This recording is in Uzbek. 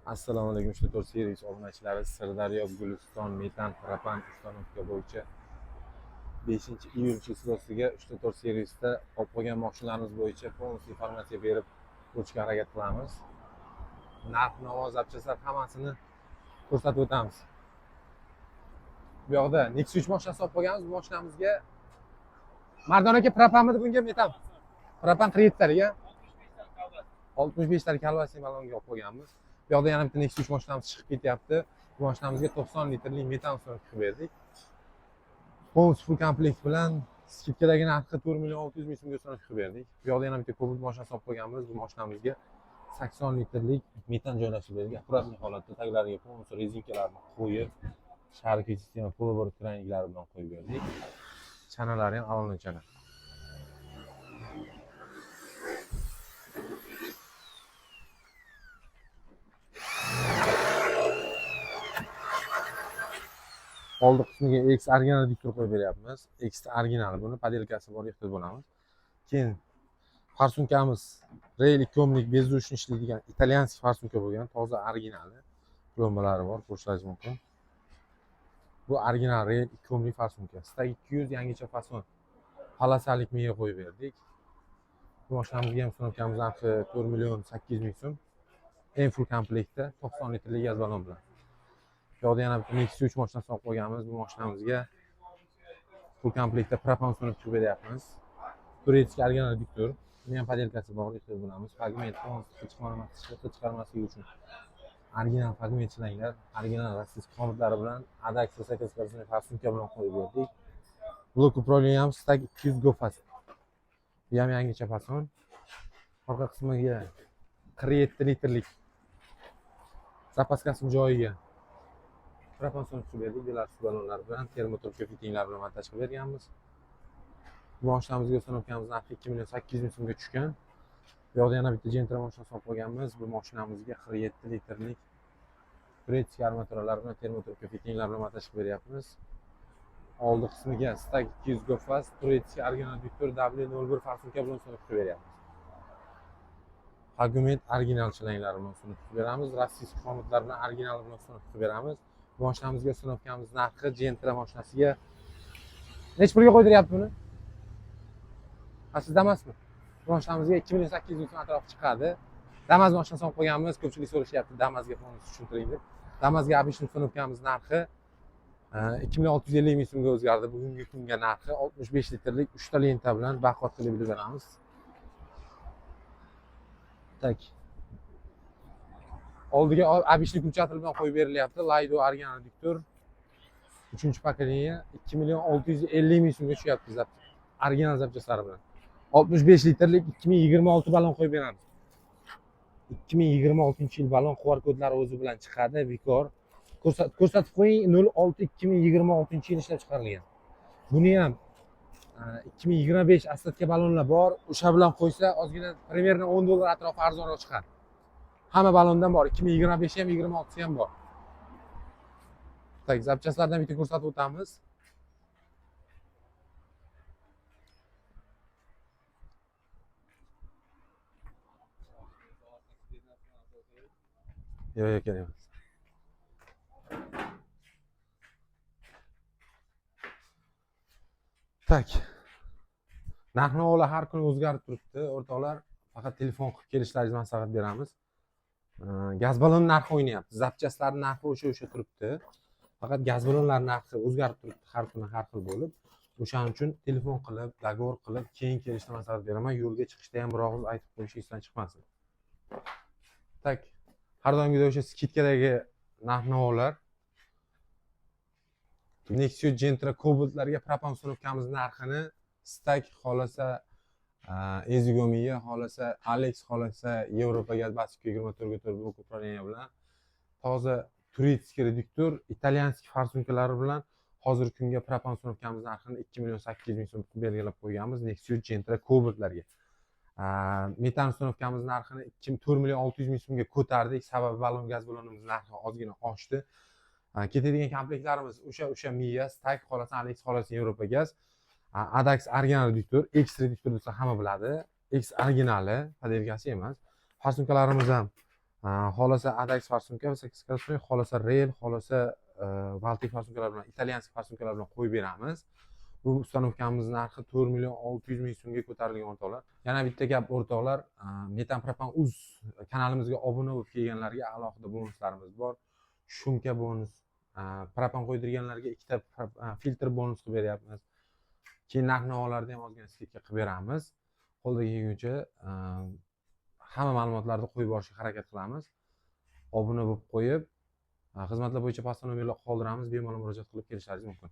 Assalomu alaykum, 3 4 servis obunachilari. Sirdaryo, Guliston, metan, propan установка bo'yicha 5 iyul число siga 3 4 servisda olib qo'ygan mashinalarimiz bo'yicha полностью informatsiya berib o'tishga harakat qilamiz. Narx navo, запчасть lar hammasini ko'rsatib o'tamiz. Bu yoqda Nexia 3 mashinasi olib qo'yganmiz. Bu mashinamizga, Mardon aka, propanmidi bunga, metan? Propan 47 talik, a? 65 talik колбасный balonga olib qo'yganmiz. Bu yoqda yana bitta Nexia 3 mashinamiz chiqib ketyapti. Bu mashinamizga 90 litrli metan установка qilib berdik. Полностью full komplekt bilan скидка dagi narxi 4 million 600 ming so'mga установка qilib berdik. Bu yoqda yana bitta Cobalt mashinasi olib qo'yganmiz. Bu mashinamizga 80 litrlik metan joylashtirib berdik. Аккуратный holatda taglariga полностью rezinkalarni qo'yib, шариковый система, полуоборот kraniklari bilan qo'yib berdik. Chanalari ham alona chana. Oldi qismiga X original reduktor qo'yib beryapmiz. X originali, buni поделка si bor, ehtiyot bo'lamiz. Keyin форсунка miz Rail 2 ohmlik бездушный ishlaydigan итальянский форсунка bo'lgan, toza originali. Plombalari bor, ko'rishingiz mumkin. Bu original Rail 2 ohmlik форсунка. Stag 200 yangicha fason. Полоса lik miya qo'yib berdik. Bu mashinamizga ham установка miz narxi 4 million 800 ming so'm. Eng full komplektda 90 litrlik gaz balon bilan. Bu yoqda yana bitta Nexia 3 mashinasi olib qo'yganmiz. Bu mashinamizga full komplektda propan установка qilib beryapmiz. Турецкий original reduktor. Buni ham поделка si bor, ehtiyot bo'lamiz. Fragment hid chiqarmasligi uchun original fragment shlanglar, original российский xomutlari bilan Adax высокоскоростной форсунка bilan qo'yib berdik. Блок управления ham Stag 200 Go Fast. Bu ham yangicha fason. Orqa qismiga 47 litrlik запаска sini joyiga propan qilib berdik. Belarus ballonlar bilan, термотрубка fitinglar bilan montaj qilib berganmiz. Bu mashinamizga установка miz narxi 2 million 800 ming so'mga tushgan. Bu yoqda yana bitta Gentra mashinasi olib qo'yganmiz. Bu mashinamizga 47 litrlik турецкий armaturalar bilan, термотрубка fitinglar bilan montaj qilib beryapmiz. Oldi qismiga Stag 200 Go Fast турецкий original reduktor W01 форсунка bilan установка qilib beryapmiz. Argument original shlanglar bilan установка qilib beramiz. Российский xomutlar bilan original bilan установка qilib beramiz. Bu mashinamizga установка miz narxi Gentra mashinasiga nechi pulga qo'ydiryapti buni? Ha, sizda emasmi? Bu mashinamizga 2 million 800 ming so'm atrofi chiqadi. Damas mashinasi olib qo'yganmiz, ko'pchilik so'rashyapti, Damasga полностью tushuntiring deb. Damasga обычный установка miz narxi 2 million 650 ming so'mga o'zgardi. Bugungi kunga narxi 65 litrlik 3 ta lenta bilan baquvvat qilib beramiz. Так. Oldiga обычный включатель bilan qo'yib berilyapti. Laydo original reduktor. 3 поколение 2 million 650 ming so'mga tushyapti original запчасть lari bilan. 65 litrlik 2026 balon qo'yib beramiz. 2026 yil balon QR kodlari o'zi bilan chiqadi, bekor. Ko'rsatib qo'ying, 06 2026 yil ishlab chiqarilgan. Buni ham 2025 остатка balonlar bor. O'sha bilan qo'ysa ozgina примерно 10 dollar atrofi arzonroq chiqadi. Hamma balondan bor. 2025 ham, 26 ham bor. Так, запчасть lardan bitta ko'rsatib o'tamiz. Yo'q, yo'q, kerak emas. Так. Narx-navolar har kuni o'zgarib turibdi, o'rtoqlar. Faqat telefon qilib kelishlaringizni maslahat beramiz. Gaz balon narxi o'ynayapti. Запчасть lar narxi o'sha turibdi. Faqat gaz ballonlar narxi o'zgarib turibdi har kuni har xil bo'lib. O'shaning uchun telefon qilib, договор qilib, keyin kelishni maslahat beraman. Yo'lga chiqishda ham bir og'iz aytib qo'yish esdan chiqmasin. Так, har doimgidek o'sha скидка dagi narx-navolar. Nexia, Gentra, Cobaltlarga propan установка miz narxini Stag xohlasa, Ezigo Mia xohlasa, Alex xohlasa, Yevropa gaz Basika 24 ga 4 блок управления bilan toza турецкий reduktor, итальянский форсунка lari bilan hozirgi kunga propan установка miz narxini 2 million 800 ming so'm qilib belgilab qo'yganmiz Nexia, Gentra, Cobaltlarga. Metan установка miz narxini 2 4 million 600 ming so'mga ko'tardik. Sababi balon gaz ballonimiz narxi ozgina oshdi. Ketadigan komplektlarimiz o'sha Mia, Stag xohlasa, Alex xohlasa, Yevropa gaz. Adax original reduktor, X reduktor desa hamma biladi. X originali, поделка si emas. Форсунка larimiz ham Xohlasa Adax форсунка, высокоскоростной, xohlasa Rail, xohlasa Valtek форсунка lar bilan, итальянский форсунка lar bilan qo'yib beramiz. Bu установка miz narxi 4 600 000 so'mga ko'tarilgan, o'rtoqlar. Yana bitta gap, o'rtoqlar, Metan Propan Uz kanalimizga obuna bo'lib kelganlarga alohida bonuslarimiz bor. Шумка bonus, propan qo'ydirganlarga ikkita filtr bonus qilib beryapmiz. Keyin narx navolarda ham ozgina скидка qilib beramiz. Qo'ldan kelguncha hamma ma'lumotlarni qo'yib borishga harakat qilamiz. Obuna bo'lib qo'yib, xizmatlar bo'yicha pastda nomerlar qoldiramiz, bemalol murojaat qilib kelishlaringiz mumkin.